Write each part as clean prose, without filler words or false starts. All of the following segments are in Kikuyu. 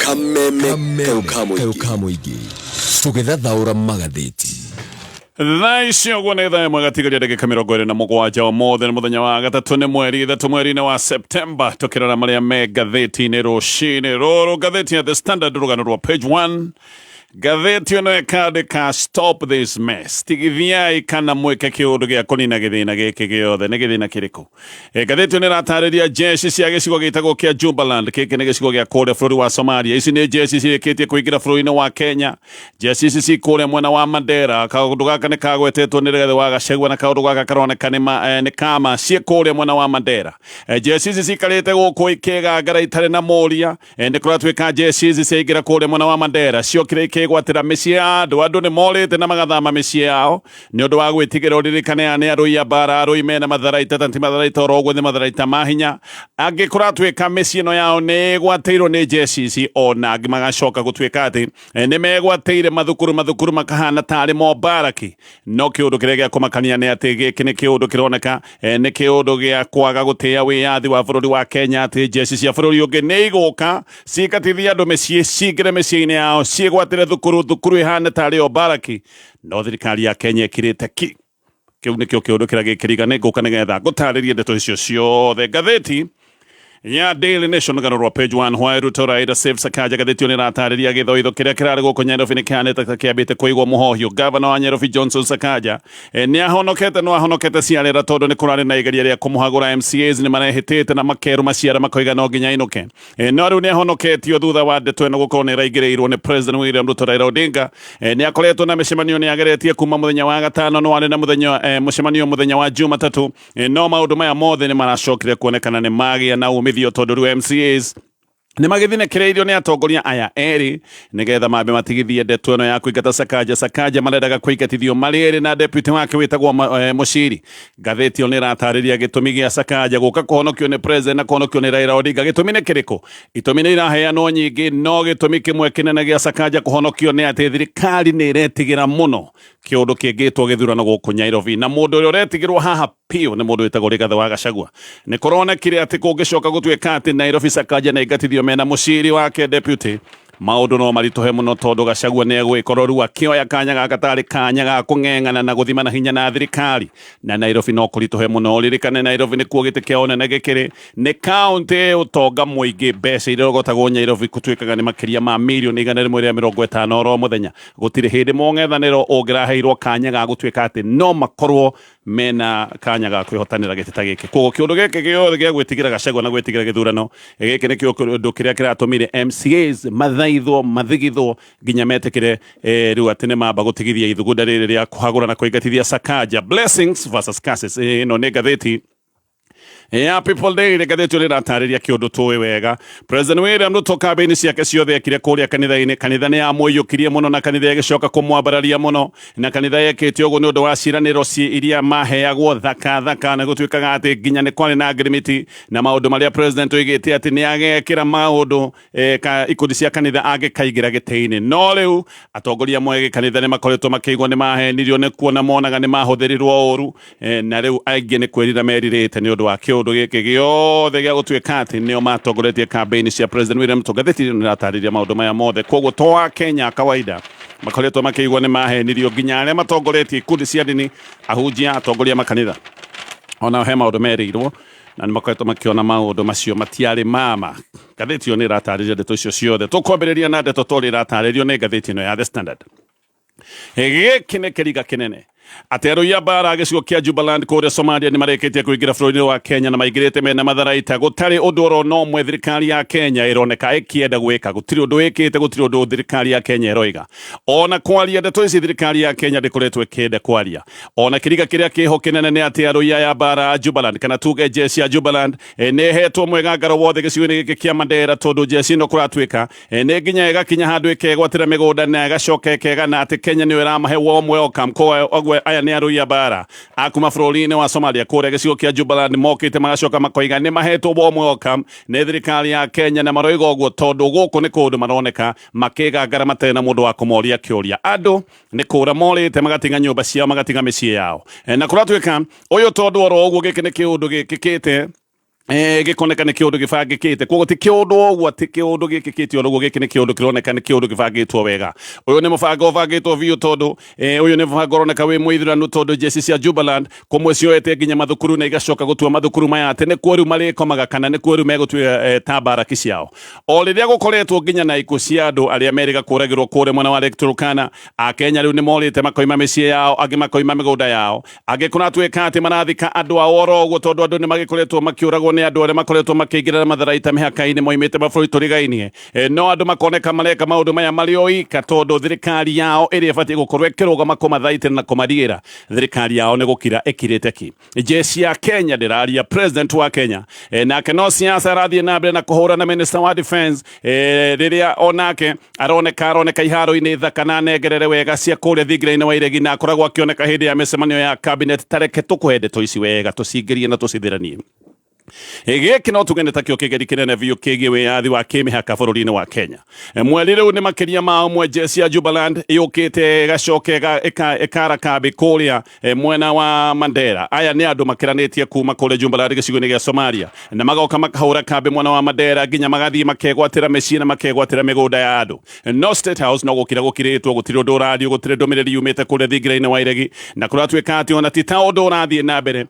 Kameme kayũ ka mũingĩ tũgĩthathaũra magathĩti. Thaa ici ũguo nĩ thaa 1 gatigaria ndagĩka 27. Ũmũthĩ nĩ mũthenya wa gatatũ, nĩ mweri 3 mweri-inĩ wa Septemba. Tũkĩrora marĩa me ngathĩti-inĩ rũcinĩ rũrũ, ngathĩti ya The Standard, rũgano rwa page 1, ngathĩti ĩno ĩkandĩka "Stop this mess", tigithiai kana mwĩke kĩũndũ gĩa kũnina gĩthĩna gĩkĩ gĩothe. Nĩ gĩthĩna kĩrĩkũ? Ngathĩti ĩno ĩratarĩria jeshi cia gĩcigo gĩtagwo kĩa Jubaland. Gĩkĩ nĩ gĩcigo gĩa kũrĩa bũrũri wa Somalia. Ici nĩ jeshi cirĩkĩtie kũingĩra bũrũri-inĩ wa Kenya. Jeshi ici ci kũrĩa mwena wa Mandera. Kaũndũ gaka nĩ kagwetetwo nĩ Rigathĩ wa Gachagua, na kaũndũ gaka karoneka nĩ ma, nĩ kama ciĩ kũrĩa mwena wa Mandera. Jeshi ici cikarĩte gũkũ ikĩgangara itarĩ na mũria. Nĩ kũratuĩka jeshi ici ciaingĩra kũrĩa mwena wa Mandera ciokire ikĩgwatĩra mĩciĩ ya andũ. Andũ nĩ morĩte na magathama mĩciĩ yao nĩ ũndũ wa gwĩtigĩra. Ũririkane aya nĩ arũi a mbara, arũi mena matharaita, ta ti matharaita oro ũguo, nĩ matharaita ma hinya. Angĩ kũratuĩka mĩciĩ ĩno yao nĩ ĩgwatĩirwo nĩ jeshi ici, ona angĩ magacoka gũtuĩka atĩ nĩ megwatĩire mathukuru, mathukuru makahana tarĩ mo mbaraki. No kĩũndũ kĩrĩa gĩa kũmakania nĩ atĩ gĩkĩ nĩ kĩũndũ kĩroneka nĩ kĩũndũ gĩa kwaga gũtĩa wĩyathi wa bũrũri wa Kenya, atĩ jeshi cia bũrũri ũngĩ nĩ igũka cikatithia andũ mĩciĩ, cingĩre mĩciĩ-inĩ yao, ciĩgwatĩre thukuru, thukuru ĩhane tarĩ o mbaraki. No thirikari ya Kenya ĩkirĩte ki. Kĩu nĩkĩo kĩũndũ kĩrĩa gĩkĩriga. Nĩ ngũka nĩgetha ngũtarĩrie ndeto icio ciothe. Ngathĩti ya Daily Nation, rũgano rwa page 1, "Why Ruto Raila Save Sakaja". Ngathĩti ĩyo nĩ ĩratarĩria gĩthoitho kĩrĩa kĩrarĩ gũkũ Nairobi nĩ kĩhanĩte ta kĩambĩte kũigwo mũhohio. Gavana wa Nairobi Johnson Sakaja nĩ ahonokete, no ahonokete ciarera, tondũ nĩ kũrarĩ na igeria rĩa kũmũhagũra. MCAs nĩ marehĩtĩte na makerũ maciara, makoiga no nginya ainũke. No rĩu nĩ ahonoketio thutha wa ndeto ĩno gũkorwo nĩ ĩraingĩrĩirwo nĩ President William Ruto. Raila Odinga nĩ akoretwo na mĩcemanio, nĩ ageretie kuma mũthenya wa gatano, no arĩ na mũthenya mũcemanio mũthenya wa Jumatatũ. No maũndũ maya mothe nĩ maracokire kuonekana nĩ magĩa na umithio, tondũ rĩu MCAs nĩ magĩthinĩkĩrĩirio nĩ atongoria aya erĩ nĩgetha mambe matigithie ndeto ĩno ya kũingata Sakaja. Sakaja marendaga kũingatithio marĩ erĩ na deputy wake wĩtagwo Mũciri. Ngathĩti ĩyo nĩ ĩratarĩria gĩtũmi gĩa Sakaja gũka kũhonokio nĩ president na kũhonokio nĩ Raila Odinga. Gĩtũmi nĩ kĩrĩkũ? Itũmi nĩ iraheanwo nyingĩ, no gĩtũmi kĩmwe kĩnene gĩa Sakaja kũhonokio nĩ atĩ thirikari nĩ ĩretigĩra mũno kĩũndũ kĩngĩtwo gĩthurano gũkũ Nairobi, na mũndũ ũrĩa ũretigĩrwo haha piũ nĩ mũndũ wĩtagwo Rigathĩ wa Gachagua. Nĩ kũronekire atĩ kũngĩcoka gũtuĩka atĩ Nairobi Sakaja nĩ aingatithio mena mũciri wake deputy, maũndũ no maritũhe mũno, tondũ Gachagua nĩ egwĩkorwo rĩu akĩoya kanya gaka tarĩ kanya ga kũng'eng'ana na gũthima na hinya na thirikari, na Nairobi no kũritũhe mũno. Ririkane Nairobi nĩkuo gĩtĩ kĩa ũnene gĩkĩrĩ, nĩ kaũntĩ ũtonga mũingĩ. Mbeca iria irogotagwo Nairobi gũtuĩkaga nĩ makĩria ma mirioni 150 oro mũthenya. Gũtirĩ hĩndĩ mũng'ethanĩro ũngĩraheirwo kanya ga gũtuĩka atĩ no makorwo mena kanya ga kwĩhotanĩra gĩtĩ ta gĩkĩ. Koguo kĩũndũ gĩkĩ gĩothe gĩa gwĩtigĩra Gachagua na gwĩtigĩra gĩthurano gĩkĩ nĩkĩo kĩũndũ kĩrĩa kĩratũmire MCAs mathaithwo, mathigithwo nginya metĩkĩre rĩu atĩ nĩ mamba gũtigithia ithugunda rĩrĩ rĩa kũhagũra na kũingatithia Sakaja. Blessings versus curses, ĩno nĩ ngathĩti ya People Daily. Ngathĩti ĩyo ĩratarĩria kĩũndũ tũĩ wega. President William Ruto kambĩini ciake ciothe ekire kũrĩa kanitha-inĩ. Kanitha nĩ yamũiyũkirie mũno, na kanitha ĩgĩcoka kũmwambararia mũno, na kanitha yekĩte ũguo nĩ ũndũ wa ciĩranĩro ci iria maheagwo thaka thaka, na gũtuĩkaga atĩ nginya nĩ kwarĩ na ngirimiti na maũndũ marĩa president oigĩte atĩ nĩ agekĩra maũndũ ka ikundi cia kanitha angĩkaingĩra gĩtĩ-inĩ. No rĩu atongoria amwe gĩkanitha nĩ makoretwo makĩigua nĩ mahenirio, nĩ kuona monaga nĩ mahũthĩrirwo ũru, na rĩu aingĩ nĩ kwĩrira merirĩte nĩ ũndũ wa kĩũndũ gĩkĩ gĩothe gĩa gũtuĩka atĩ nĩo matongoretie campaign cia President William Ruto. Ngathĩti ĩno nĩratarĩria maũndũ maya mothe. Koguo to wa Kenya kawaida makoretwo makĩigua nĩ mahenirio, nginya arĩa matongoretie ikundi cia ndini, ahunjia, atongoria makanitha, onao he maũndũ merĩirwo na nĩ makoretwo makĩona maũndũ macio matiarĩ mama. Ngathĩti ĩyo nĩ ĩratarĩria ndeto icio ciothe. Tũkwambĩrĩria na ndeto tondũ ĩratarĩrio nĩ ngathĩti ĩno ya The Standard. Gĩkĩ nĩ kĩriga kĩnene atĩ arũi a mbara gĩcigo kĩa Jubaland kũrĩa Somalia nĩ marĩkĩtie kũingĩra bũrũri-inĩ wa Kenya, na maingĩrĩte mena matharaita. Gũtarĩ ũndũ oro no ũmwe thirikari ya Kenya ĩroneka ĩkĩenda gwĩka. Gũtirĩ ũndũ ĩkĩte, gũtirĩ ũndũ thirikari ya Kenya ĩroiga. Ona kwaria ndeto ici thirikari ya Kenya ndĩkoretwo ĩkĩenda kwaria. Ona kĩriga kĩrĩa kĩho kĩnene nĩ atĩ arũi aya mbara a Jubaland, kana tuge jeshi ya Jubaland, nĩ ĩhetwo mwĩgangaro wothe gĩcigo-inĩ gĩkĩ kĩa Mandera, tondũ jeshi ĩno kũratuĩka nĩ nginya ĩgakinya handũ ĩkegwatĩra mĩgũnda na ĩgacoka ĩkegana atĩ Kenya nĩyo ĩramahe warm welcome. Koguo aya nĩ arũi a mbara a kuma bũrũri-inĩ wa Somalia kũrĩa gĩcigo kĩa Jubaland, mokĩte magacoka makoiga nĩ mahetwo warm welcome nĩ thirikari ya Kenya, na maroiga ũguo tondũ gũkũ nĩ kũndũ maroneka makĩgangara matarĩ na mũndũ wa kũmoria kĩũria. Andũ nĩ kũra morĩte, magatiga nyũmba ciao, magatiga mĩciĩ yao. Na kũratuĩka ũyũ tondũ oro ũguo gĩkĩ nĩ kĩũndũ gĩkĩkĩte. Gĩkoneka nĩ kĩũndũ gĩbangĩkĩte. Koguo ti kĩũndũ ũguo atĩ kĩũndũ gĩkĩkĩte oro ũguo, gĩkĩ nĩ kĩũndũ kĩroneka nĩ kĩũndũ gĩbangĩtwo wega. Ũyũ nĩ mũbango ũbangĩtwo biũ, tondũ ũyũ nĩ mũbango ũroneka wĩ mũithĩranu, tondũ jeci cia Jubaland kũmwe cioete nginya mathukuru na igacoka gũtua mathukuru maya atĩ nĩkuo rĩu marĩkomaga kana nĩkuo rĩu megũtua ta mbaraki ciao. O rĩrĩa gũkoretwo nginya na ikuũ cia andũ arĩa merĩga kũragĩrwo kũrĩa mwena wa Lake Turkana, Akenya rĩu nĩ morĩte makoima mĩciĩ yao, angĩ makoima mĩgũnda yao, angĩ kũratuĩka atĩ marathika andũ ao oro ũguo, tondũ andũ nĩ magĩkoretwo makĩũragwo nĩ andũ arĩa makoretwo makĩingĩra na matharaita mĩhaka-inĩ moimĩte mabũrũri tũrigainie. No andũ makoneka mareka maũndũ maya marĩ o ika, tondũ thirikari yao ĩrĩa ĩbatiĩ gũkorwo ĩkĩrũgama kũmathaitĩra na kũmarigĩra, thirikari yao nĩ gũkira ĩkirĩte ki. Jeshi ya Kenya ndĩraria, president wa Kenya nake no siasa arathiĩ na mbere na kũhũra na minister wa defense, rĩrĩa onake aroneka iharo-inĩ thaka na nengerere wega cia kũrĩa thingira-inĩ wa iregi, na akoragwo akĩoneka hĩndĩ ya mĩcemanio ya cabinet. Tareke tũkũhe ndeto ici wega, tũcingĩrie na tũcithĩranie. Gĩkĩ no tuge nĩ takĩo kĩgeri kĩnene biũ kĩgiĩ wĩyathi wa kĩmĩhaka bũrũri-inĩ wa Kenya. Mweri rĩu nĩ makĩria ma ũmwe jeshi ya Jubaland yũkĩte ĩgacoka ĩkara kambĩ kũrĩa mwena wa Mandera. Aya nĩ andũ makĩranĩtie kuma kũrĩa Jubaland gĩcigo-inĩ gĩa Somalia, na magoka makahũra kambĩ mwena wa Mandera, nginya magathiĩ makegwatĩra mĩciĩ na makegwatĩra mĩgũnda ya andũ. No State House no gũkira gũkirĩtwo, gũtirĩ ũndũ ũrario, gũtirĩ ndũmĩrĩri yumĩte kũrĩa thingira-inĩ wa iregi, na kũratuĩka atĩ ona ti ta ũndũ ũrathiĩ na mbere.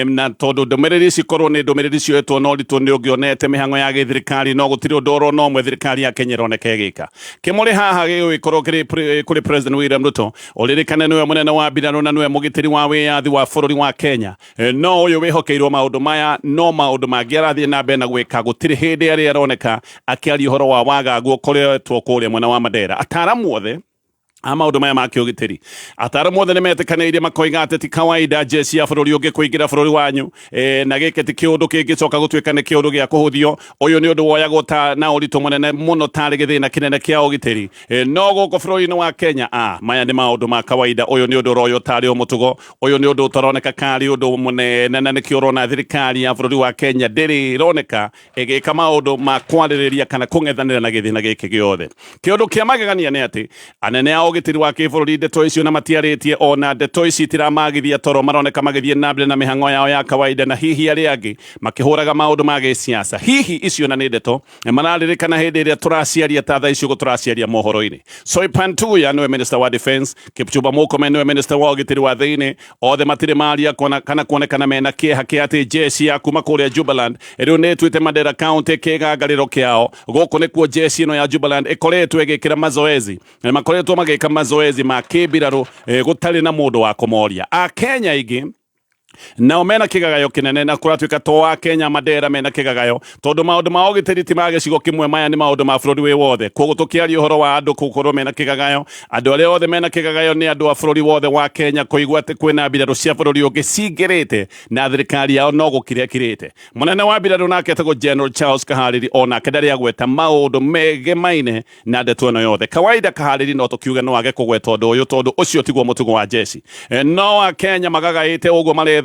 Na tondũ ndũmĩrĩri ici korwo nĩ ndũmĩrĩri cioetwo na ũritũ, nĩ ũngĩonete mĩhang'o ya gĩthirikari, no gũtirĩ ũndũ oro na ũmwe thirikari ya Kenya ĩroneka ĩgĩka. Kĩmũrĩ haha gĩgũgĩkorwo kĩrĩ kũrĩ President William Ruto, ũririkane nĩwe mũnene wa mbirarũ na nĩwe mũgitĩri wa wĩyathi wa bũrũri wa Kenya. No ũyũ wĩhokeirwo maũndũ maya, no maũndũ mangĩ arathiĩ na mbere na gwĩka. Gũtirĩ hĩndĩ arĩa aroneka akĩaria ũhoro wa wagagu ũkoretwo kũrĩa mwena wa Mandera. Ataaramu othe a maũndũ maya ma kĩũgitĩri, ataaramu othe nĩ metĩkanĩirie makoiga atĩ ti kawaida jeshi ya bũrũri ũngĩ kũingĩra bũrũri wanyu, na gĩkĩ ti kĩũndũ kĩngĩcoka gũtuĩka nĩ kĩũndũ gĩa kũhũthio. Ũyũ nĩ ũndũ woyagwo ta na ũritũ mũnene mũno tarĩ gĩthĩna kĩnene kĩa ũgitĩri. No gũkũ bũrũri-inĩ wa Kenya, maya nĩ maũndũ ma kawaida. Ũyũ nĩ ũndũ ũroywo tarĩ o mũtugo, ũyũ nĩ ũndũ ũtaroneka karĩ ũndũ mũnene, na nĩkĩo ũrona thirikari ya bũrũri wa Kenya ndĩrĩ ĩroneka ĩgĩka maũndũ ma kwarĩrĩria kana kũng'ethanĩra na gĩthĩna gĩkĩ gĩothe. Kĩũndũ kĩa magegania nĩ atĩ anene a ũgitĩri wa kĩbũrũri ndeto icio na matiarĩtie, ona ndeto ici itiramagithia toro, maroneka magĩthiĩ na mbere na mĩhang'o yao ya kawaida, na hihi arĩa angĩ makĩhũraga maũndũ ma gĩsiasa. Hihi icio na nĩ ndeto mararirikana hĩndĩ ĩrĩa tũraciaria ta thaa ici ũguo tũraciaria mohoro-inĩ. Soipan Tuya nĩwe minister wa defense, Kipchumba Murkomen nĩwe minister wa ũgitĩri wa thĩinĩ. Othe matirĩ maria kana kuonekana mena kĩeha kĩa atĩ jeshi ya kuma kũrĩa Jubaland rĩu nĩ ĩtuĩte Mandera County kĩgangarĩro kĩao. Gũkũ nĩkuo jeshi ĩno ya Jubaland ĩkoretwo ĩgĩkĩra mazoezi, na makoretwo magĩka mazoezi ma kĩmbirarũ, gũtarĩ na mũndũ wa kũmoria. Akenya aingĩ nao mena kĩgagayo kĩnene, na kũratuĩka to a Kenya Mandera mena kĩgagayo, tondũ maũndũ ma ũgitĩri ti ma gĩcigo kĩmwe, maya nĩ maũndũ ma bũrũri wĩ wothe. Koguo tũkĩaria ũhoro wa andũ gũkorwo mena kĩgagayo, andũ arĩa othe mena kĩgagayo nĩ andũ a bũrũri wothe wa Kenya, kũigua atĩ kwĩna mbirarũ cia bũrũri ũngĩ cingĩrĩte na thirikari yao no gũkira ĩkirĩte. Mũnene wa mbirarũ nake etagwo General Charles Kahariri, onake ndarĩ agweta maũndũ megemaine na ndeto ĩno yothe. Kawaida Kahariri no tũkiuge no age kũgweta ũndũ ũyũ, tondũ ũcio tiguo mũtugo wa jeshi. No Akenya magagaĩte ũguo, maretha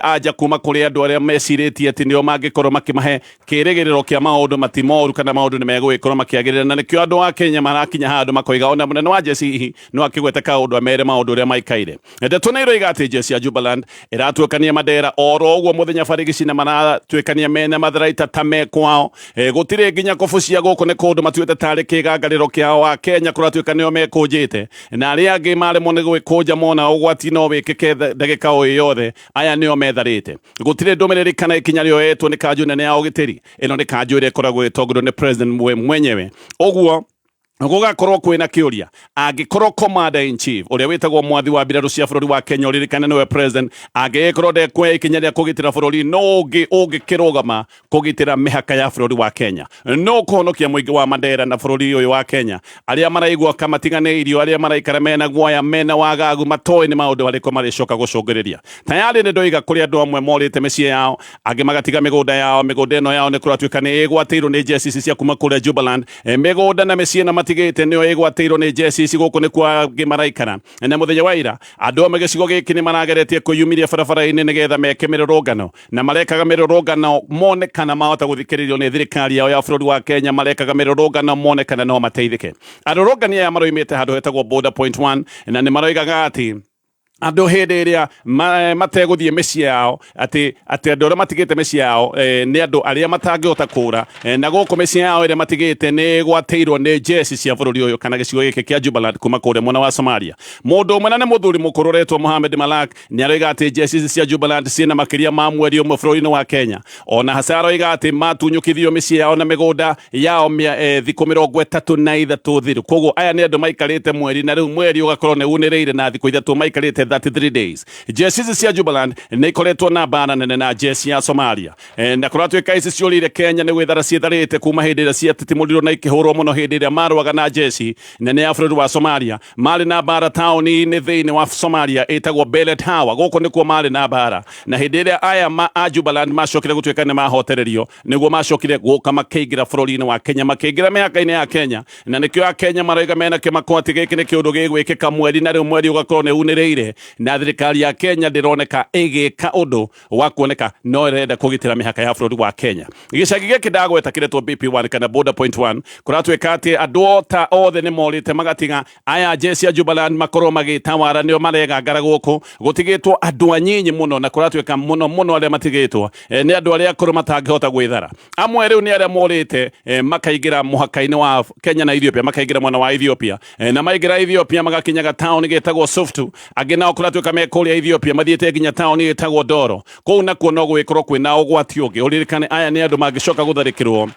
anja kuma kũrĩ andũ arĩa mecirĩtie atĩ nĩo mangĩkorwo makĩmahe kĩrĩgĩrĩro kĩa maũndũ mati moru kana maũndũ nĩ megũgĩkorwo makĩagĩrĩra, na nĩkĩo andũ a Kenya marakinya handũ makoiga ona mũnene wa jeshi hihi no akĩgwete kaũndũ amere maũndũ ũrĩa maikaire. Ndeto nĩ iroiga atĩ jeshi ya Jubaland ĩratuĩkania Mandera oro ũguo mũthenya barigici, na maratuĩkania mena matharaita ta me kwao. Gũtirĩ nginya kũbucia, gũkũ nĩ kũndũ matuĩte tarĩ kĩgangarĩro kĩao. A Kenya kũratuĩka nĩo mekũnjĩte, na arĩa angĩ maremwo nĩ gwĩkũnja mona ũgwati no wĩkĩke ndagĩka o yothe, aya nĩo metharĩte. Gũtirĩ ndũmĩrĩri kana ikinya rĩoetwo nĩ kanjũ nene ya ũgitĩri. Ĩno nĩ kanjũ ĩrĩa ĩkoragwo ĩgĩtongorio nĩ president we mwenyewe. Ũguo gũgakorwo kwĩna kĩũria, angĩkorwo commander in chief ũrĩa wĩtagwo mwathi wa mbirarũ cia bũrũri wa Kenya, ũririkane nĩwe president, angĩgĩkorwo ndekuoya ikinya rĩa kũgitĩra bũrũri, no ũngĩ ũngĩkĩrũgama kũgitĩra mĩhaka ya bũrũri wa Kenya, no kũhonokia mũingĩ wa Mandera na bũrũri ũyũ wa Kenya, arĩa maraigua kamatiganĩirio, arĩa maraikara mena guoya, mena wagagu, matoĩ nĩ maũndũ marĩkũ marĩcoka gũcũngĩrĩria. Tayarĩ nĩ ndoiga kũrĩ andũ amwe morĩte mĩciĩ yao, angĩ magatiga mĩgũnda yao. Mĩgũnda ĩno yao nĩ kũratuĩka nĩ ĩgwatĩirwo nĩ jeshi ici cia kuma kũrĩa Jubaland. Mĩgũnda na mĩciĩ ĩno matigĩte nĩyo ĩgwatĩirwo nĩ jeshi ici. Gũkũ nĩkuo angĩ maraikara. Na mũthenya wa ira andũ amwe gĩcigo gĩkĩ nĩ marageretie kwĩyumĩria barabara-inĩ nĩgetha meke mĩrũrũngano, na marekaga mĩrũrũngano mone kana mahota gũthikĩrĩrio nĩ thirikari yao ya bũrũri wa Kenya. Marekaga mĩrũrũngano mone kana no mateithĩke. Arũrũngani aya maroimĩte handũ hetagwo Border Point 1, na nĩ maroigaga atĩ Andũ hĩndĩ ĩrĩa mategũthiĩ mĩciĩ yao, atĩ andũ arĩa matigĩte mĩciĩ yao nĩ andũ arĩa matangĩhota kũra, na gũkũ mĩciĩ yao ĩrĩa matigĩte nĩ gwatĩirwo nĩ jeshi cia bũrũri ũyũ kana gĩcigo gĩkĩ kĩa Jubaland kuma kũrĩa mwena wa Somalia. Mũndũ ũmwe na nĩ mũthuri mũkũrũ ũretwo Mohamed Malak nĩ aroiga atĩ jeshi ici cia Jubaland ciĩna makĩria ma mweri ũmwe bũrũri-inĩ wa Kenya. Ona hasa aroiga atĩ matunyũkithio mĩciĩ yao na mĩgũnda yao thikũ 33 thiru. Koguo aya nĩ andũ maikarĩte mweri, na rĩu mweri ũgakorwo nĩ unĩrĩire na thikũ 3 maikarĩte 33 days. Jeshi ici cia Jubaland nĩ ikoretwo na mbara nene na jeshi ya Somalia, na kũratuĩka ici ciũrĩire Kenya nĩ gwĩthara ciĩtharĩte kuma hĩndĩ ĩrĩa ciatitimũrirwo na ikĩhũrwo mũno hĩndĩ ĩrĩa marũaga na jeshi nene ya bũrũri wa Somalia. Marĩ na mbara taũni-inĩ thĩinĩ wa Somalia ĩtagwo Belet Hawa. Gũkũ nĩkuo marĩ na mbara, na hĩndĩ ĩrĩa aya a Jubaland macokire gũtuĩka nĩ mahotererio, nĩguo macokire gũka makĩingĩra bũrũri-inĩ wa Kenya, makĩingĩra mĩhaka-inĩ ya Kenya, na nĩkĩo a Kenya maroiga mena kĩmako atĩ gĩkĩ nĩ kĩũndũ gĩgwĩkĩka mweri, na rĩu mweri ũgakorwo nĩ unĩrĩire, na thirikari ya Kenya ndĩroneka ĩgĩka ũndũ wa kuoneka no ĩrenda kũgitĩra mĩhaka ya bũrũri wa Kenya. Gĩcagi gĩkĩ ndagweta kĩretwo BP1 kana Border Point 1, kũratuĩka atĩ andũ ta othe nĩ morĩte magatiga aya jeshi ya Jubaland makorwo magĩtawara, nĩo maregangara gũkũ, gũtigĩtwo andũ anyinyi mũno, na kũratuĩka mũno mũno arĩa matigĩtwo nĩ andũ arĩa akũrũ matangĩhota gwĩthara. Amwe rĩu nĩ arĩa morĩte, makaingĩra mũhaka-inĩ wa Kenya na Ethiopia, makaingĩra mwena wa Ethiopia, na maingĩra Ethiopia magakinyaga taũni gĩtagwo Suftu. Angĩ nao kũratuĩka me kũrĩa Ethiopia mathiĩte nginya taũni ĩtagwo Doro. Kũu nakuo no gũgĩkorwo kwĩna ũgwati ũngĩ. Ũririkane aya nĩ andũ mangĩcoka gũtharĩkĩrwo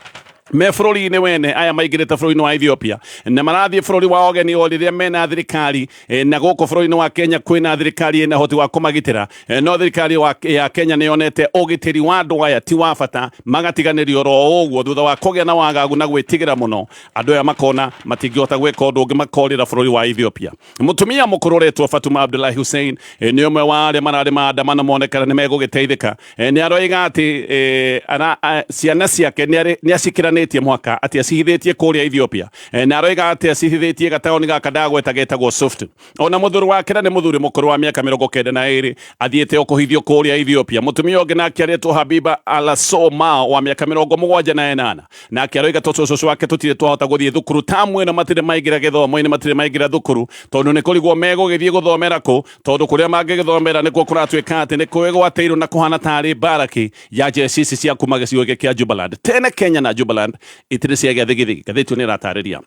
me bũrũri-inĩ wene. Aya maingĩrĩte bũrũri-inĩ wa Ethiopia na marathiĩ bũrũri wa ũgeni o rĩrĩa mena thirikari, na gũkũ bũrũri-inĩ wa Kenya kwĩna thirikari ĩna ũhoti wa kũmagitĩra, no thirikari ya Kenya nĩ yonete ũgitĩri wa andũ aya ti wa bata, magatiganĩrio oro ũguo thutha wa kũgĩa na wagagu na gwĩtigĩra mũno. Andũ aya makona matingĩhota gwĩka ũndũ ũngĩ, makorĩra bũrũri wa Ethiopia. Mũtumia mũkũrũ ũretwo Fatuma Abdullahi Hussein nĩ ũmwe wa arĩa mararĩ maandamano monekana nĩ megũgĩteithĩka. Nĩ aroiga atĩ ciana ciake nĩ acikĩranĩtie mũhaka, atĩ acihithĩtie kũrĩa Ethiopia, na aroiga atĩ acihithĩtie gataũni gaka ndagweta getagwo Soft. Ona mũthuri wake, na nĩ mũthuri mũkũrũ wa mĩaka 92, athiĩte o kũhithio kũrĩa Ethiopia. Mũtumia ũngĩ nake aretwo Habiba Alasoma wa mĩaka 78, nake aroiga tũcũcũ cũcũ wake tũtirĩ twahota gũthiĩ thukuru tamu ĩno, matirĩ maingĩra gĩthomo-inĩ, matirĩ maingĩra thukuru tondũ nĩ kũrigwo megũgĩthiĩ gũthomera kũ, tondũ kũrĩa mangĩgĩthomera nĩkuo kũratuĩka atĩ nĩ kwĩgwatĩirwo na kũhana tarĩ mbaraki ya jeshi ici cia kuma gĩcigo gĩkĩ kĩa Jubaland. Tene Kenya na Jubaland itirĩ ciagĩa thigithigi. Ngathĩti ĩyo nĩ ĩratarĩria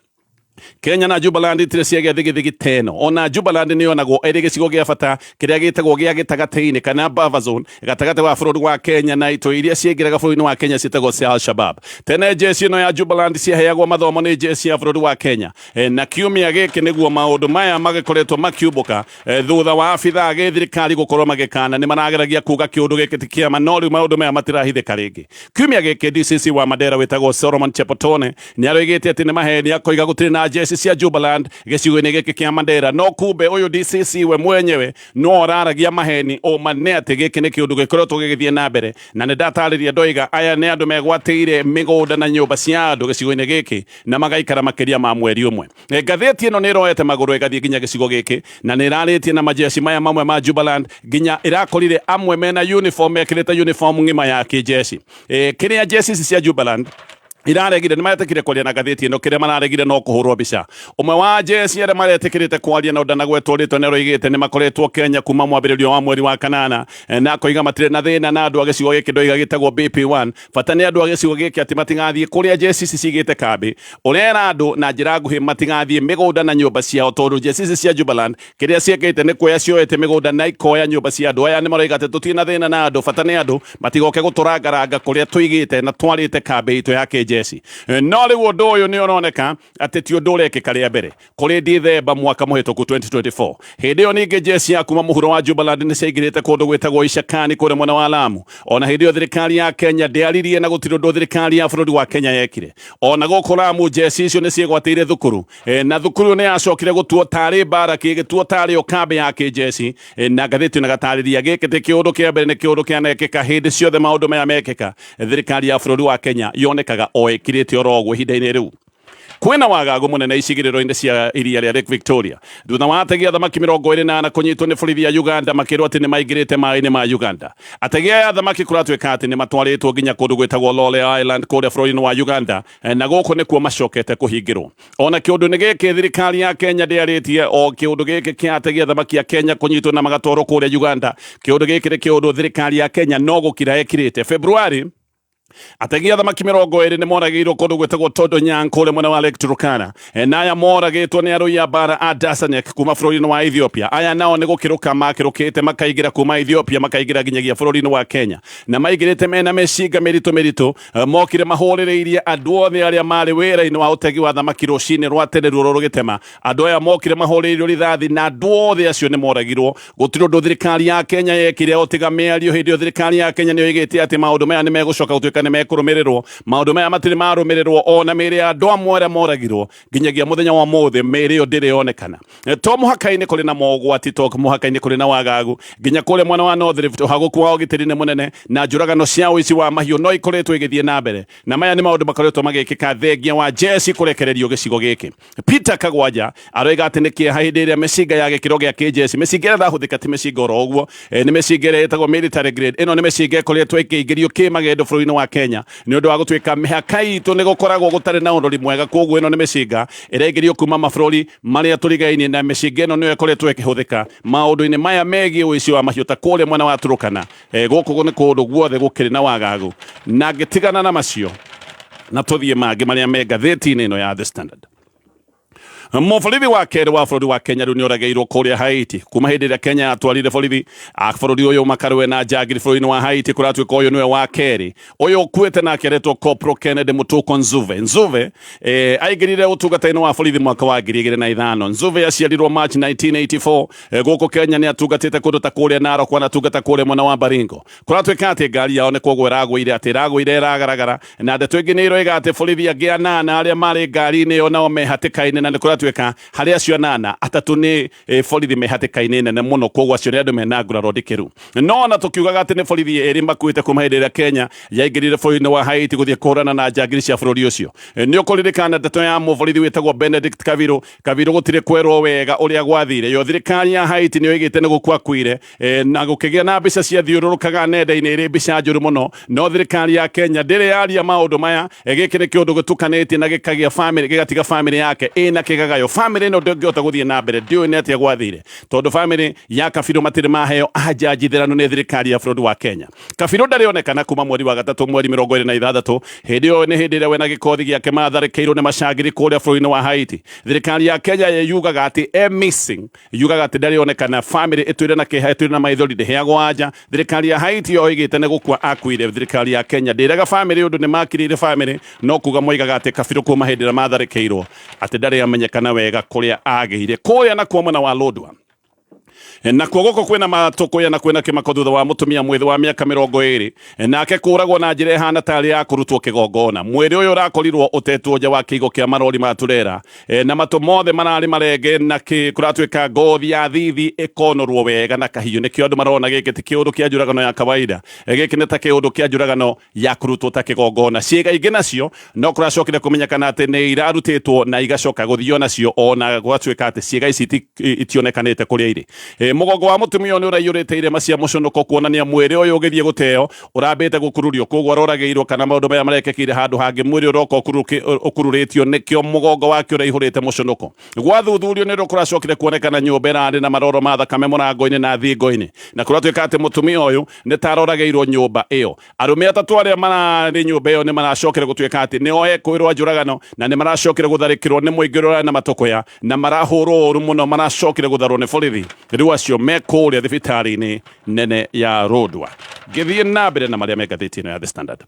Kenya na Jubaland itirĩ ciagĩa thigithigi teno. Ona Jubaland nĩ yonagwo ĩrĩ gĩcigo gĩa bata kĩrĩa gĩtagwo gĩa gĩtagatĩ-inĩ kana buffer zone gatagatĩ wa bũrũri wa Kenya na itoi iria ciaingĩraga bũrũri-inĩ wa Kenya ciĩtagwo cia Al-Shabab. Tene jeshi ĩno ya Jubaland ciaheagwo mathomo nĩ jeshi ya bũrũri wa Kenya, na kiumia gĩkĩ nĩguo maũndũ maya magĩkoretwo makiumbũka, thutha wa abithaa gĩthirikari gũkorwo magĩkana nĩ marageragia kuga kĩũndũ gĩkĩ ti kĩama, no rĩu maũndũ maya matirahithĩka rĩngĩ. Kiumia gĩkĩ DCC wa Mandera wĩtagwo Solomon Chepotone nĩ aroigĩte atĩ nĩ maheni, akoiga gũtirĩ na jeshi cia Jubaland gĩcigo-inĩ gĩkĩ kĩa Mandera, no kumbe ũyũ DCC we mwenyewe no oraragia maheni. Ũma nĩ atĩ gĩkĩ nĩ kĩũndũ gĩkoretwo gĩgĩthiĩ na mbere, na nĩ ndatarĩria ndoiga aya nĩ andũ megwatĩire mĩgũnda na nyũmba cia andũ gĩcigo-inĩ gĩkĩ na magaikara makĩria ma mweri ũmwe. Ngathĩti ĩno nĩ ĩroete magũrũ ĩgathiĩ nginya gĩcigo gĩkĩ, na nĩ ĩrarĩtie na majeshi maya mamwe ma Jubaland, nginya ĩrakorire amwe mena uniform, mekĩrĩte uniform ng'ima ya kĩjeshi. Kĩrĩa jeshi ici cia Jubaland iraregire, nĩ maretĩkire kwaria na ngathĩti ĩno, kĩrĩa mararegire no kũhũrwo mbica. Ũmwe wa jeshi arĩa maretĩkĩrĩte kwaria na ndanagwetwo rĩtwa nĩ aroigĩte nĩ makoretwo Kenya kuma mwambĩrĩrio wa mweri wa kanana, na akoiga matirĩ na thĩna na andũ a gĩcigo gĩkĩ ndoiga gĩtagwo BP1. Bata nĩ andũ a gĩcigo gĩkĩ atĩ matigathiĩ kũrĩa jeshi ici cigĩte kambĩ. Ũrera andũ na njĩra nguhĩ matigathiĩ mĩgũnda na nyũmba ciao, tondũ jeshi ici cia Jubaland kĩrĩa ciĩkĩte nĩ kuoya cioete mĩgũnda na ikoya nyũmba cia andũ. Aya nĩ maroiga atĩ tũtirĩ na thĩna na andũ, bata nĩ andũ matigoke gũtũrangaranga kũrĩa tũigĩte na twarĩte kambĩ itũ ya kĩjeshi. No rĩu ũndũ ũyũ nĩ ũroneka atĩ ti ũndũ ũrekĩka rĩa mbere. Kũrĩ Dithemba mwaka mũhĩtũku 2024, hĩndĩ ĩyo ningĩ jeshi ya kuma mũhuro wa Jubaland nĩ ciaingĩrĩte kũndũ gwĩtagwo Ishakani kũrĩa mwena wa Lamu. Ona hĩndĩ ĩyo thirikari ya Kenya ndĩaririe na gũtirĩ ũndũ thirikari ya bũrũri wa Kenya yekire. Ona gũkũ Lamu jeshi icio nĩ ciĩgwatĩire thukuru, na thukuru nĩ yacokire gũtuo tarĩ mbaraki, ĩgĩtuo tarĩ o kambĩ ya kĩjeshi, na ngathĩti ĩno ĩgatarĩria gĩkĩ ti kĩũndũ kĩa mbere, nĩ kĩũndũ kĩanekĩka. Hĩndĩ ciothe maũndũ maya mekĩka, thirikari ya bũrũri wa Kenya yonekaga o ĩkirĩte oro ũguo ihinda-inĩ rĩu. Kwĩna wagagu mũnene icigĩrĩro-inĩ cia iria rĩa Lake Victoria thutha wa ategi a thamaki 24 kũnyitwo nĩ borithi ya Uganda makĩrwo atĩ nĩ maingĩrĩte maĩ-inĩ ma Uganda. Ategi aya a thamaki kũratuĩka atĩ nĩ matwarĩtwo nginya kũndũ gwĩtagwo Lole Island kũrĩa bũrũri-inĩ wa Uganda na gũkũ nĩkuo macokete kũhingĩrwo. Ona kĩũndũ-inĩ gĩkĩ thirikari ya Kenya ndĩarĩtie o kĩũndũ gĩkĩ kĩa ategi a thamaki a Kenya kũnyitwo na magatwarwo kũrĩa Uganda. Kĩũndũ gĩkĩ nĩ kĩũndũ thirikari ya Kenya no gũkira ĩkirĩte. February ategi a thamaki 20 nĩ moragĩirwo kũndũ gwĩtagwo Todonyang kũrĩa mwena wa Lake Turkana. Na aya moragĩtwo nĩ arũi a mbara a Dasanek kuma bũrũri-inĩ wa Ethiopia. Aya nao nĩ gũkĩrũka makĩrũkĩte makaingĩra kuma Ethiopia makaingĩra nginyagia bũrũri-inĩ wa Kenya, na maingĩrĩte mena mĩcinga mĩritũ mĩritũ. Mokire mahũrĩrĩirie andũ othe arĩa marĩ wĩra-inĩ wa ũtegi wa thamaki rũcinĩ rwa tene ruoro rũgĩtema. Andũ aya mokire mahũrĩrĩirio rithathi na andũ othe acio nĩ moragirwo. Gũtirĩ ũndũ thirikari ya Kenya yekire o tiga mĩario. Hĩndĩ ĩyo thirikari ya Kenya nĩyo ĩgĩte atĩ maũndũ maya nĩ megũcoka gũtuĩka nĩ mekũrũmĩrĩrwo. Maũndũ maya matirĩ marũmĩrĩrwo, ona mĩĩrĩ ya andũ amwe arĩa moragirwo nginyagia mũthenya wa ũmũthĩ mĩĩrĩ ĩyo ndĩrĩ yonekana. To mũhaka-inĩ kũrĩ na mogwati, to mũhaka-inĩ kũrĩ na wagagu, nginya kũrĩa mwena wa North Rift ũhagũku wa ũgitĩri nĩ mũnene na njũragano cia ũici wa mahiũ no ikoretwo igĩthiĩ na mbere, na maya nĩ maũndũ makoretwo magĩkĩka thengia wa jeshi kũrekererio gĩcigo gĩkĩ. Peter Kagwanja aroiga atĩ nĩ kĩeha hĩndĩ ĩrĩa mĩcinga ya gĩkĩro gĩa kĩnjeshi, mĩcinga ĩrĩa ĩrahũthĩka ti mĩcinga oro ũguo, nĩ mĩcinga ĩrĩa ĩtagwo military grade. Ĩno nĩ mĩcinga ĩkoretwo ĩkĩingĩrio kĩmagendo bũrũri-inĩ wa Kenya nĩ ũndũ wa gũtuĩka mĩhaka itũ nĩ gũkoragwo gũtarĩ na ũrori mwega. Koguo ĩno nĩ mĩcinga ĩraingĩrio kuma mabũrũri marĩa tũrigainie, na mĩcinga ĩno nĩyo ĩkoretwo ĩkĩhũthĩka maũndũ-inĩ maya megiĩ ũici wa mahiũ ta kũrĩa mwena wa Turkana. Gũkũ nĩ kũndũ guothe gũkĩrĩ na wagagu, na ngĩtigana na macio na tũthiĩ mangĩ marĩa me ngathĩti-inĩ ĩno ya The Standard. Mũborithi wa kerĩ wa bũrũri wa Kenya rĩu nĩoragĩirwo kũrĩa Haiti kuma hĩndĩ ĩrĩa Kenya yatwarire borithi a bũrũri ũyũ makarũe na njangiri bũrũri-inĩ wa Haiti. Kũratuĩka ũyũ nĩwe wa kerĩ ũyũ ũkuĩte, nake aretwo Corporal Kennedy Mutuko Nzuve. Nzuve aingĩrire ũtungata-inĩ wa borithi mwaka wa 2005. Nzuve aciarirwo March 1984 gũkũ Kenya. Nĩ atungatĩte kũndũ ta kũrĩa Narok, anatungata kũrĩa mwena wa Baringo. Kũratuĩka atĩ ngari yao nĩ kũgwa ĩragũire, atĩ ĩragũire ĩragaragara, na ndeto ĩngĩ nĩ ĩroiga atĩ borithi angĩ anana arĩa marĩ ngari-inĩ ĩyo nao me hatĩka-inĩ, na nĩ kũratuĩka harĩ acio anana, atatũ nĩ borithi me hatĩka-inĩ nene mũno, koguo acio nĩ andũ mena nguraro ndikĩru. No ona tũkiugaga atĩ nĩ borithi erĩ makuĩte kuma hĩndĩ ĩrĩa Kenya yaingĩrire bũrũri-inĩ wa Haiti gũthiĩ kũhũrana na njangiri cia bũrũri ũcio, nĩ ũkũririkana ndeto ya mũborithi wĩtagwo Benedict Kaviru. Kaviru gũtirĩ kwerwo wega ũrĩa gwathire. Yo thirikari ya Haiti nĩyo ĩgĩte nĩ gũkua akuire, na gũkĩgĩa na mbica ciathiũrũrũkaga nenda-inĩ irĩ mbica njũru mũno, no thirikari ya Kenya ndĩrĩ yaria maũndũ maya. Gĩkĩ nĩ kĩũndũ gĩtukanĩtie na gĩkagĩa famĩlĩ, gĩgatiga famĩlĩ yake ĩna kĩgagayo. Famĩlĩ ĩno ndĩngĩhota gũthiĩ na mbere, ndiũĩ nĩ atĩa gwathire, tondũ famĩlĩ ya Kabiru matirĩ maheo anja njithĩranu nĩ thirikari ya bũrũri wa Kenya. Kabiru ndarĩ onekana kuma mweri wa gatatũ mweri 26. Hĩndĩ ĩyo nĩ hĩndĩ ĩrĩa we na gĩkothi gĩake matharĩkĩirwo nĩ macangiri kũrĩa bũrũri-inĩ wa Haiti. Thirikari ya Kenya yugaga atĩ e missing, yugaga atĩ ndarĩ onekana. Famĩlĩ ĩtũire na kĩeha, ĩtũire na maithori, ndĩheagwo anja. Thirikari ya Haiti yo ĩgĩte nĩ gũkua akuire. Thirikari ya Kenya ndĩraga famĩlĩ ũndũ, nĩ makirĩire famĩlĩ, no kuga moigaga atĩ Kabiru kuma hĩndĩ ĩrĩa matharĩkĩirwo atĩ ndarĩ amenyekana wega kũrĩa agĩire. Kũrĩa nakuo mwena wa Lodwar nakuo gũkũ kwĩna matũkũya na kwĩna kĩmako thutha wa mũtumia mwĩthĩ wa mĩaka 20 nake kũragwo na njĩra ĩhana tarĩ ya kũrutwo kĩgongona. Mwĩrĩ ũyũ ũrakorirwo ũtetwo nja wa kĩigo kĩa marori ma turera, na matũ mothe mararĩ marenge, na kũratuĩka ngothi ya thithi ĩkonorwo wega na kahiũ. Nĩkĩo andũ marona gĩkĩ ti kĩũndũ kĩa njũragano ya kawaida, gĩkĩ nĩ ta kĩũndũ kĩa njũragano ya kũrutwo ta kĩgongona. Ciĩga ingĩ nacio no kũracokire kũmenyekana atĩ nĩ irarutĩtwo na igacoka gũthio nacio, ona gwatuĩka atĩ ciĩga ici itionekanĩte kũrĩa irĩ. Mũgongo wa mũtumia ũyũ nĩ ũraiyũrĩte irema cia mũcũnũko, kuonania mwĩrĩ ũyũ ũgĩthiĩ gũteo ũrambĩte gũkururio, koguo aroragĩirwo kana maũndũ maya marekĩkire handũ hangĩ, mwĩrĩ ũroka ũkururĩtio, nĩkĩo mũgongo wake ũraihũrĩte mũcũnũko. Gwathuthurio nĩ ũndũ kũracokire kuonekana nyũmba ĩrarĩ na maroro ma thakame mũrango-inĩ na thingo-inĩ, na kũratuĩka atĩ mũtumia ũyũ nĩ ta aroragĩirwo nyũmba ĩyo. Arũme atatũ arĩa mararĩ nyũmba ĩyo nĩ maracokire gũtuĩka atĩ nĩo ekũĩrwo a njũragano, na nĩ maracokire gũtharĩkĩrwo nĩ mũingĩ ũrĩa ũrarĩ na matũkũya, na marahũrwo ũru mũno, maracokire gũtharwo nĩ borithi. Rĩu acio me kũrĩa thibitarĩ-inĩ nene ya Lodwar. Ngĩthiĩ na mbere na marĩa me ngathĩti ĩno ya The Standard.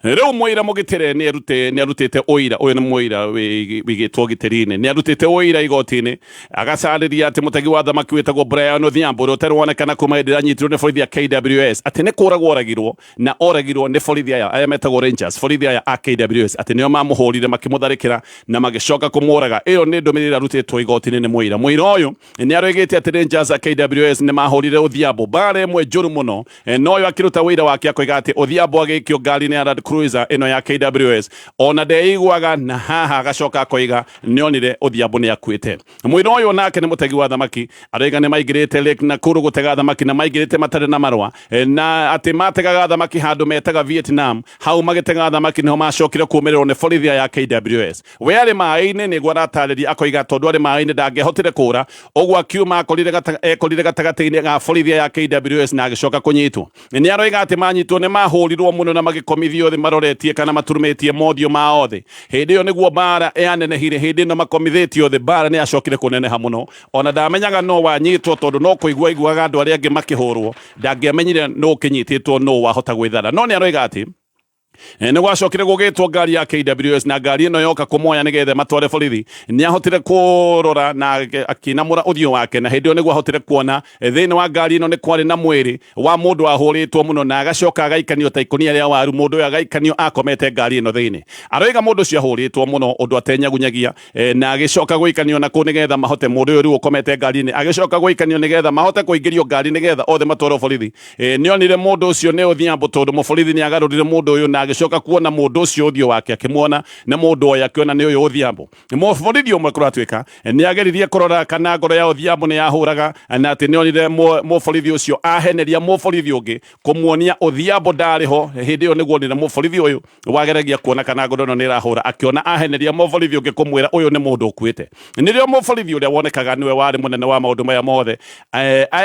Rĩu mũira mũgitĩre nĩ arutĩte ũira. Ũyũ nĩ mũira wĩigĩtwo ũgitĩri-inĩ, nĩ arutĩte ũira igoti-inĩ agacarĩria atĩ mũtegi wa thamaki wĩtagwo Brian Odhiambo ũrĩa ũtarĩ wonekana kuma hĩndĩ ĩrĩa anyitirwo nĩ borithi ya KWS atĩ nĩ kũragwo oragirwo, na oragirwo nĩ borithi aya aya metagwo Rangers, borithi aya a KWS, atĩ nĩo mamũhũrire makĩmũtharĩkĩra na magĩcoka kũmũraga. Ĩyo nĩ ndũmĩrĩri ĩrarutĩtwo igoti-inĩ nĩ mũira. Mũira ũyũ nĩ aroigĩte atĩ Rangers a KWS nĩ mahũrire Odhiambo mbara ĩmwe njũru mũno, no ũyũ akĩruta ũira wake akoiga atĩ Odhiambo agĩikio ngari-inĩ ngari-inĩ ya Land Cruiser ĩno ya KWS ona ndeiguaga, na haha agacoka akoiga nĩonire Odhiambo nĩ akuĩte. Mũira ũyũ nake nĩ mũtegi wa thamaki, aroiga nĩ maingĩrĩte Lake Nakuru gũtega thamaki na maingĩrĩte matarĩ na marũa, na atĩ mategaga thamaki handũ metaga Vietnam. Hau magĩtega thamaki nĩho macokire kũũmĩrĩrwo nĩ borithi ya KWS. We arĩ maĩ-inĩ, nĩguo aratarĩria, akoiga tondũ arĩ maĩ-inĩ ndangĩahotire kũũra, ũguo akiuma ekorire gatagatĩ-inĩ ga borithi ya KWS na agĩcoka kũnyitwo. Nĩ aroiga atĩ manyitwo nĩ mahũrirwo mũno na magĩkomithio thĩ maroretie kana maturumĩtie mothiũ mao thĩ. Hĩndĩ ĩyo nĩguo mbara yanenehire. Hĩndĩ ĩno makomithĩtio thĩ, mbara nĩ yacokire kũneneha mũno. Ona ndamenyaga no wanyitwo, tondũ no kũigua aiguaga andũ arĩa angĩ makĩhũrwo, ndangĩamenyire nũ ũkĩnyitĩtwo, nũ wahota gwĩthara. No nĩ aroiga atĩ nĩ gwacokire gũgĩtwo ngari ya KWS, na ngari ĩno yoka kũmoya nĩgetha matware borithi, nĩ ahotire kũrora na akĩinamũra ũthiũ wake, na hĩndĩ ĩyo nĩguo ahotire kuona thĩinĩ wa ngari ĩno nĩ kwarĩ na mwĩrĩ wa mũndũ wahũrĩtwo mũno na agacoka agaikanio ta ikũnia rĩa waru. Mũndũ ũyũ agaikanio akomete ngari ĩno thĩinĩ. Aroiga mũndũ ũcio ahũrĩtwo mũno ũndũ atenyagunyagia, na agĩcoka gũikanio na kũu nĩgetha mahote, mũndũ ũyũ rĩu ũkomete ngari-inĩ agĩcoka gũikanio nĩgetha mahote kũingĩrio ngari nĩgetha othe matwarwo borithi. Nĩonire mũndũ ũcio nĩ Odhiambo, tondũ mũborithi nĩ agarũrire mũndũ ũyũ na agĩcoka kuona mũndũ ũcio ũthiũ wake, akĩmuona nĩ mũndũ oya, akĩona nĩ ũyũ Odhiambo. Mũborithi ũmwe kũratuĩka nĩ ageririe kũrora kana ngoro ya Odhiambo nĩ yahũraga, na atĩ nĩonire mũborithi ũcio aheneria mũborithi ũngĩ kũmuonia Odhiambo ndarĩ ho. Hĩndĩ ĩyo nĩguo onire mũborithi ũyũ wageragia kuona kana ngoro ĩno nĩ ĩrahũra, akĩona aheneria mũborithi ũngĩ kũmwĩra ũyũ nĩ mũndũ ũkuĩte. Nĩrĩo mũborithi ũrĩa wonekaga nĩwe warĩ mũnene wa maũndũ maya mothe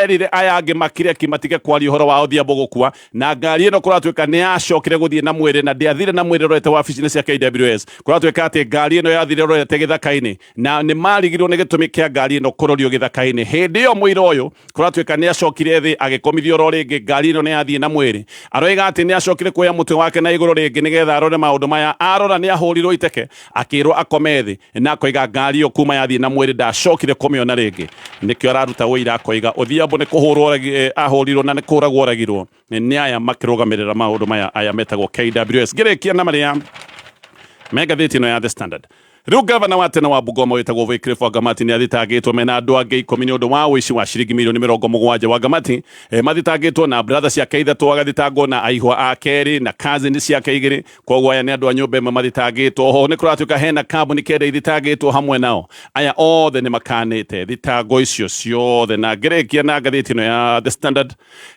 erire aya angĩ makire ki, matige kwaria ũhoro wa Odhiambo gũkua. Na ngari ĩno kũratuĩka nĩ yacokire gũthiĩ na mwĩrĩ, na ndĩathire na mwĩrĩ rorete wabici-inĩ cia KWS. Kũratuĩka atĩ ngari ĩno yathire rorete gĩthaka-inĩ, na nĩ marigirwo nĩ gĩtũmi kĩa ngari ĩno kũrorio gĩthaka-inĩ. Hĩndĩ ĩyo mũira ũyũ kũratuĩka nĩ acokire thĩ agĩkomithio oro rĩngĩ, ngari ĩno nĩ yathiĩ na mwĩrĩ. Aroiga atĩ nĩ acokire kuoya mũtwe wake na igũrũ rĩngĩ nĩgetha arore maũndũ maya. Arora nĩ ahũrirwo iteke akĩrwo akome thĩ, na akoiga ngari ĩyo kuma yathiĩ na mwĩrĩ ndacokire kũmĩona rĩngĩ. Nĩkĩo araruta ũira, akoiga Odhiambo nĩ kũhũrwo ahũrirwo na nĩ kũragwo oragirwo nĩ aya makĩrũgamĩrĩra maũndũ maya, aya metagwo KWS. Ngĩrĩkia na marĩa me ngathĩti ĩno ya The Standard. Rĩu gavana wa tene wa Bungoma wĩtagwo Wycliffe Wangamati nĩ athitangĩtwo mena andũ angĩ 10 nĩ ũndũ wa ũici wa ciringi mirioni 70. Wangamati mathitangĩtwo na brother ciake ithatũ, agathitangwo na aihwa a kerĩ na cousin ciake igĩrĩ. Koguo aya nĩ andũ a nyũmba ĩmwe mathitangĩtwo. Ho nĩ kũratuĩka hena kambuni kenda ithitangĩtwo hamwe nao. Aya othe nĩ makanĩte thitango icio ciothe. Na ngĩrĩkia na ngathĩti ĩno ya The Standard,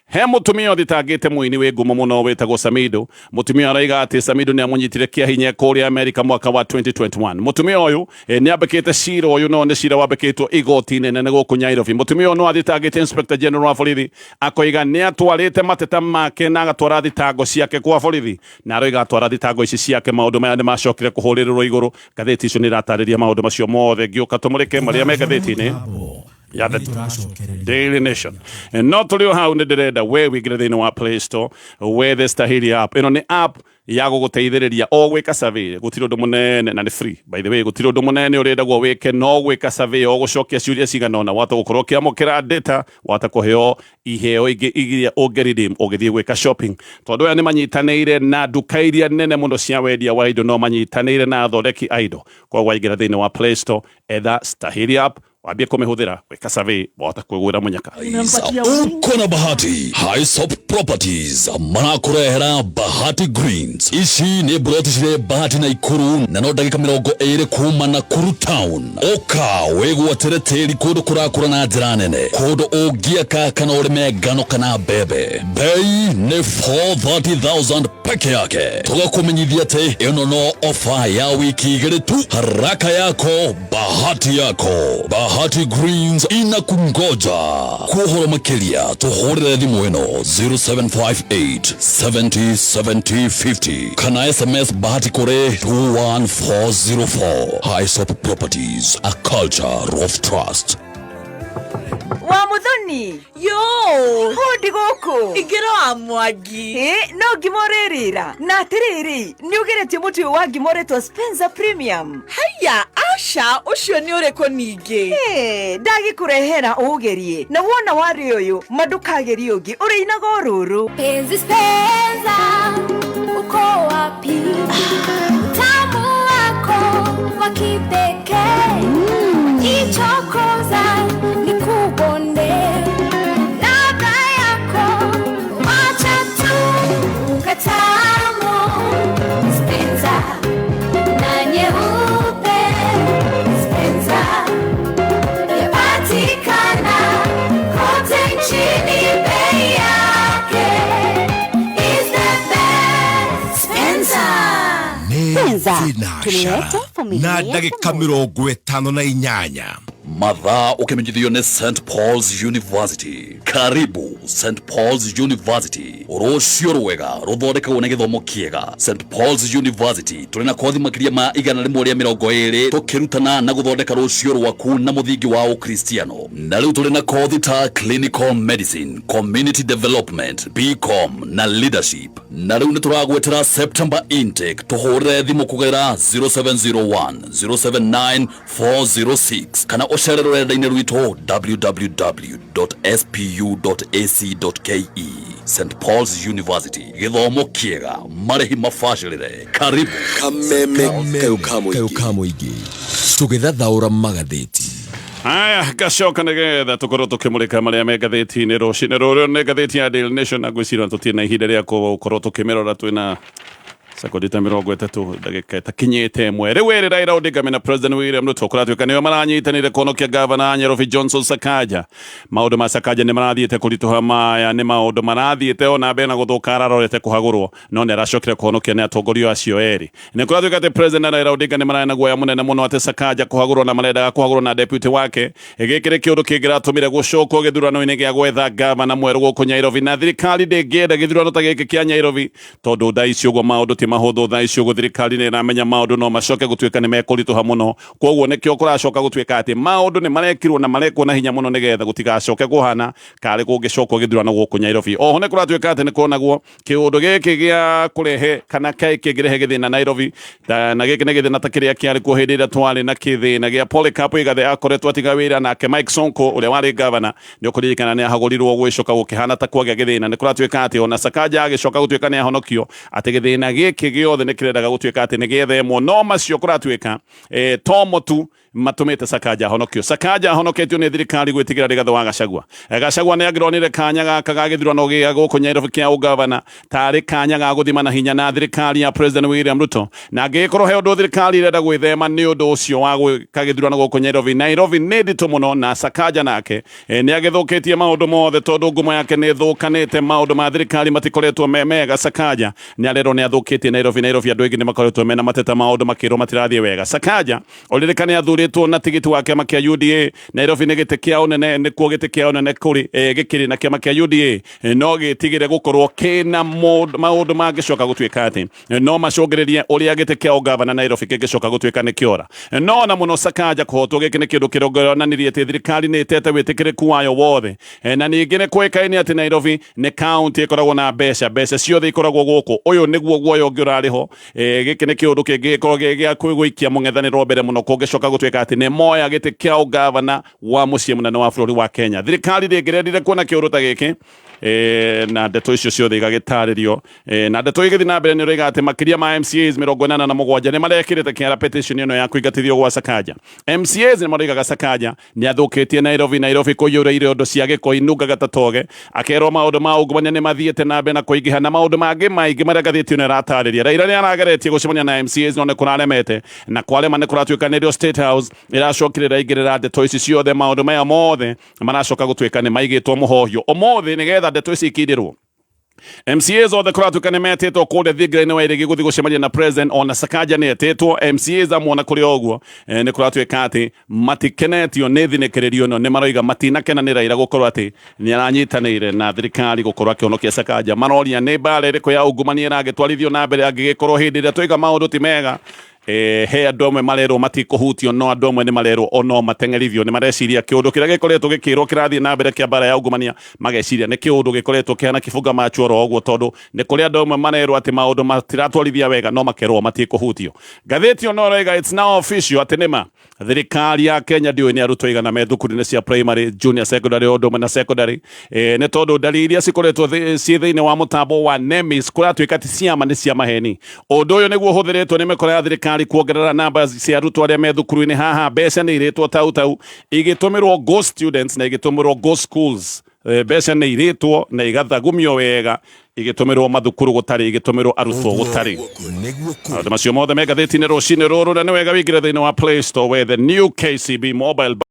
he mũtumia ũthitangĩte mũini wĩ ngumo mũno wĩtagwo Samido. Mũtumia araiga atĩ Samido nĩ amũnyitire kĩa hinya kũrĩa Amerika mwaka wa 2021. Mũtumia ũyũ nĩ ambĩkĩte cira ũyũ, no nĩ cira wambĩkĩtwo igoti-inĩ nene gũkũ Nairobi. Mũtumia ũyũ no athitangĩte Inspector General wa borithi, akoiga nĩ atwarĩte mateta make na agatwara thitango ciake kwa borithi, na aroiga atwara thitango ici ciake maũndũ maya nĩ macokire kũhũrĩrĩrwo igũrũ. Ngathĩti icio nĩ iratarĩria maũndũ macio mothe. Ngĩũka tũmũrĩke marĩa me ngathĩti-inĩ ya The Daily Nation. No tũrĩ o hau, nĩ ndĩrenda we wĩingĩre thĩinĩ wa Play Store wethe Stahili app. Ĩno nĩ app ya gũgũteithĩrĩria o gwĩka survey. Gũtirĩ ũndũ mũnene, na nĩ free by the way. Gũtirĩ ũndũ mũnene ũrendagwo wĩke no gwĩka survey, o gũcokia ciũria cigana ũna, wata gũkorwo ũkĩamũkĩra data, wata kũheo iheo ingĩ iria ũngĩ redeem ũgĩthiĩ gwĩka shopping, tondũ aya nĩ manyitanĩire na nduka iria nene mũno cia wendia wa indo, no manyitanĩire na athondeki a indo. Koguo waingĩra thĩinĩ wa Play Store, etha Stahili app, wambie kũmĩhũthĩra gwĩka survey, wahota kwĩgwĩra mũnyaka. Uko na bahati. Hisop Properties marakurehera Bahati Greens. Ici nĩ mburoti cirĩ Bahati na Ikuru, na no ndagĩka 20 kuma Nakuru town. Ũka wĩgwatĩre tĩri kũndũ kũrakũra na njĩra nene, kũndũ ũngĩaka kana ũrĩme ngano kana mbembe. Bei nĩ 430,000 peke yake. Tũgakũmenyithia atĩ ĩno no ofa ya wiki igĩrĩ tu. Haraka yako bahati yako. Bahati Greens inakungoja. Kwa ũhoro makĩria tũhũrĩre thimũ ĩno 0758 70 70 50 kana SMS Bahati kũrĩ 21404. Hisop Properties, a culture of trust. Wa Muthoni. Yo. Hundi gũkũ. Ingĩra wa Mwangi. Ĩ no ngima ũrĩrĩra, na atĩrĩrĩ, nĩ ũgeretie mũtu ũyũ wa ngima ũretwo Spencer Premium? Haya, aca, ũcio nĩ ũrĩkũ ningĩ? Ĩ, ndagĩkũrehera ũgerie, na wona warĩ ũyũ ma ndũkagerie ũngĩ, ũrĩinaga o rũrũ. Penzi Spencer, uko wapi? Utamu wako wa kipekee, ichokoza nikubonde, ladha yako wacha tu katamu. Thinacara na ndagĩka 58. Mathaa ũkĩmenyithio nĩ St Paul's University. Karibu St Paul's University. Rũciũ rwega rũthondekagwo nĩ gĩthomo kĩega. St Paul's University tũrĩ na kothi makĩria ma 120 tũkĩrutana na gũthondeka rũciũ rwaku na mũthingi wa Ũkristiano. Na rĩu tũrĩ na kothi ta clinical medicine, community development, BCom na leadership. Na rĩu nĩ tũragwĩtĩra September intake, tũhũrĩre thimũ kũgerera 0701 079 406 kana ũcere rũrenda-inĩ rwitũ www.spu.ac.ke. St Paul's University, gĩthomo kĩega, marĩhi mabacĩrĩre. Karibu. Kameme kayũ ka Kayũ mũingĩ. Ka mũingĩ tũgĩthathaũra magathĩti. Haya, ngacoka nĩgetha tũkorwo tũkĩmũrĩka marĩa me ngathĩti-inĩ rũcinĩ rũrũ. Nĩ ngathĩti ya Daily Nation, na ngwĩciria tũtirĩ na ihinda rĩa gũkorwo tũkĩmĩrora, twĩna sekondi ta 30, ndagĩka ĩtakinyĩte 1. Rĩu ĩrĩ Raila Odinga mena President William Ruto kũratuĩka nĩo maranyitanĩire kũhonokia gavana Nairobi Johnson Sakaja. Maũndũ ma Sakaja nĩ marathiĩte kũritũha, maya nĩ maũndũ marathiĩte ona mbere na gũthũka, ararorete kũhagũrwo no nĩ aracokire kũhonokia nĩ atongoria acio erĩ. Nĩ kũratuĩka atĩ President na Raila Odinga nĩ mararĩ na guoya mũnene mũno atĩ Sakaja kũhagũrwo na marendaga kũhagũrwo na deputy wake. Gĩkĩ nĩ kĩũndũ kĩngĩratũmire gũcokwo gĩthurano-inĩ gĩa gwetha gavana mwerũ gũkũ Nairobi, na thirikari ndĩngĩenda gĩthurano ta gĩkĩ kĩa Nairobi tondũ thaa ici ũguo maũndũ ti mahũthũ. Thaa ici ũguo thirikari nĩ ĩramenya maũndũ no macoke gũtuĩka nĩ mekũritũha mũno, koguo nĩkĩo kũracoka gũtuĩka atĩ maũndũ nĩ marekirwo na marekwo na hinya mũno nĩgetha gũtigacoke kũhana karĩ kũngĩcokwo gĩthurano gũkũ Nairobi. Oho nĩ kũratuĩka atĩ nĩ kuonagwo kĩũndũ gĩkĩ gĩa kũrehe kana kaĩ kĩngĩrehe gĩthĩna Nairobi, na gĩkĩ nĩ gĩthĩna ta kĩrĩa kĩarĩ kuo hĩndĩ ĩrĩa twarĩ na kĩthĩna gĩa Polycarp Igathe akoretwo atiga wĩra, nake Mike Sonko ũrĩa warĩ gavana nĩ ũkũririkana nĩ ahagũrirwo, gwĩcoka gũkĩhana ta kwagĩa gĩthĩna. Nĩ kũratuĩka atĩ ona Sakaja agĩcoka gũtuĩka nĩ ahonokio, atĩ gĩthĩna gĩkĩ gĩothe nĩ kĩrendaga gũtuĩka atĩ nĩ gĩethemwo, no macio kũratuĩka tomo tu matũmĩte Sakaja ahonokio. Sakaja ahonoketio nĩ thirikari gwĩtigĩra Rigathĩ wa Gachagua. Gachagua nĩ angĩronire kanya gaka ga gĩthurano gĩa gũkũ Nairobi kĩa ũgavana tarĩ kanya ga gũthima na hinya na thirikari ya President William Ruto, na angĩgĩkorwo he ũndũ thirikari ĩrenda gwĩthema nĩ ũndũ ũcio wa gwĩka gĩthurano gũkũ Nairobi. Nairobi nĩ nditũ mũno, na Sakaja nake nĩ agĩthũkĩtie maũndũ mothe tondũ ngumo yake nĩ ĩthũkanĩte, maũndũ ma thirikari matikoretwo me mega. Sakaja nĩ arerwo nĩ athũkĩtie Nairobi. Nairobi andũ aingĩ nĩ makoretwo mena mateta, maũndũ makĩrwo matirathiĩ wega. Sakaja ũririkane athurĩtwo na tigiti wa kĩama kĩa UDA. Nairobi nĩ gĩtĩ kĩa ũnene, nĩkuo gĩtĩ kĩa ũnene kũrĩ gĩkĩrĩ na kĩama kĩa UDA, no gĩtigĩre gũkorwo kĩna maũndũ mangĩcoka gũtuĩka atĩ no macũngĩrĩrie ũrĩa gĩtĩ kĩa ũgavana Nairobi kĩngĩcoka gũtuĩka nĩ kĩora. No na mũno Sakaja kũhotwo, gĩkĩ nĩ kĩndũ kĩronanirie atĩ thirikari nĩ ĩtete wĩtĩkĩrĩku wayo wothe. Na ningĩ nĩ kũĩkaine atĩ Nairobi nĩ kaunti ĩkoragwo na mbeca, mbeca ciothe ikoragwo gũkũ. Ũyũ nĩguo guoya ũngĩ ũrarĩ ho. Gĩkĩ nĩ kĩũndũ kĩngĩgĩkorwo gĩ gĩa gũikia mũng'ethanĩro mbere mũno kũngĩcoka gũtuĩka atĩ nĩ moya gĩtĩ kĩa ũgavana wa mũciĩ mũnene wa bũrũri wa Kenya. Thirikari ndĩngĩrendire kuona kĩũndũ ta gĩkĩ. Na ndeto icio ciothe igagĩtarĩrio. Na ndeto igĩthiĩ na mbere nĩ ũroiga atĩ makĩria ma MCAs 87 nĩ marekĩrĩte kĩara petition ĩno ya kũingatithio gwa Sakaja. MCAs nĩ maroigaga Sakaja nĩ athũkĩtie Nairobi. Nairobi kũiyũrĩire ũndũ cia gĩko inungaga ta toge, akerwo maũndũ ma ungumania nĩ mathiĩte na mbere na kũingĩha na maũndũ mangĩ maingĩ marĩa ngathĩti ĩno ĩratarĩria. Raila nĩ arageretie gũcemania na MCAs no nĩ kũraremete, na kwarema nĩ kũratuĩka nĩrĩo State House ĩracokire ĩraingĩrĩra ndeto ici ciothe. Maũndũ maya mothe maracoka gũtuĩka nĩ maigĩtwo mũhohio ũmũthĩ nĩgetha ndeto ici ikindĩrwo. MCAs othe kũratuĩka nĩ metĩtwo kũrĩa thingira-inĩ wa iregi gũthiĩ gũcemania na president, ona Sakaja nĩ etĩtwo. MCAs amwe ona kũrĩ o ũguo nĩ kũratuĩka atĩ matikenetio nĩ thinĩkĩrĩrio ĩno, nĩ maroiga matinakena nĩ Raila gũkorwo atĩ nĩ aranyitanĩire na thirikari gũkorwo akĩhonokia Sakaja. Maroria nĩ mbara ĩrĩkũ ya ungumania ĩragĩtwarithio na mbere angĩgĩkorwo hĩndĩ ĩrĩa twaiga maũndũ ti mega, he andũ amwe marerwo matikũhutio, no andũ amwe nĩ marerwo o no mateng'erithio. Nĩ mareciria kĩũndũ kĩrĩa gĩkoretwo gĩkĩrwo kĩrathiĩ na mbere kĩa mbara ya ungumania, mageciria nĩ kĩũndũ gĩkoretwo kĩhana kĩbunga machu oro ũguo, tondũ nĩ kũrĩ andũ amwe marerwo atĩ maũndũ matiratwarithia wega no makerwo matikũhutio. Ngathĩti ĩyo no ĩroiga it's now official atĩ nĩma thirikari ya Kenya ndiũĩ nĩ arutwo igana me thukuru-inĩ cia primary, junior secondary o ũndũ ũmwe na secondary, nĩ tondũ ndari iria cikoretwo ciĩ thĩinĩ wa mũtambo wa NEMIS kũratuĩka ti ciama, nĩ cia maheni. Ũndũ ũyũ nĩguo ũhũthĩrĩtwo nĩ mĩkora ya thirikari kuongerera namba cia arutwo arĩa me thukuru-inĩ. Haha mbeca nĩ irĩtwo tau tau igĩtũmĩrwo ghost students na igĩtũmĩrwo ghost schools. Mbeca nĩ irĩtwo na igathagumio wega igĩtũmĩrwo mathukuru gũtarĩ, igĩtũmĩrwo arutwo gũtarĩ. Nĩguo Maũndũ macio mothe me ngathĩti-inĩ rũcinĩ rũrũ, na nĩ wega wĩingĩre thĩinĩ wa Play Store wethe new KCB mobile.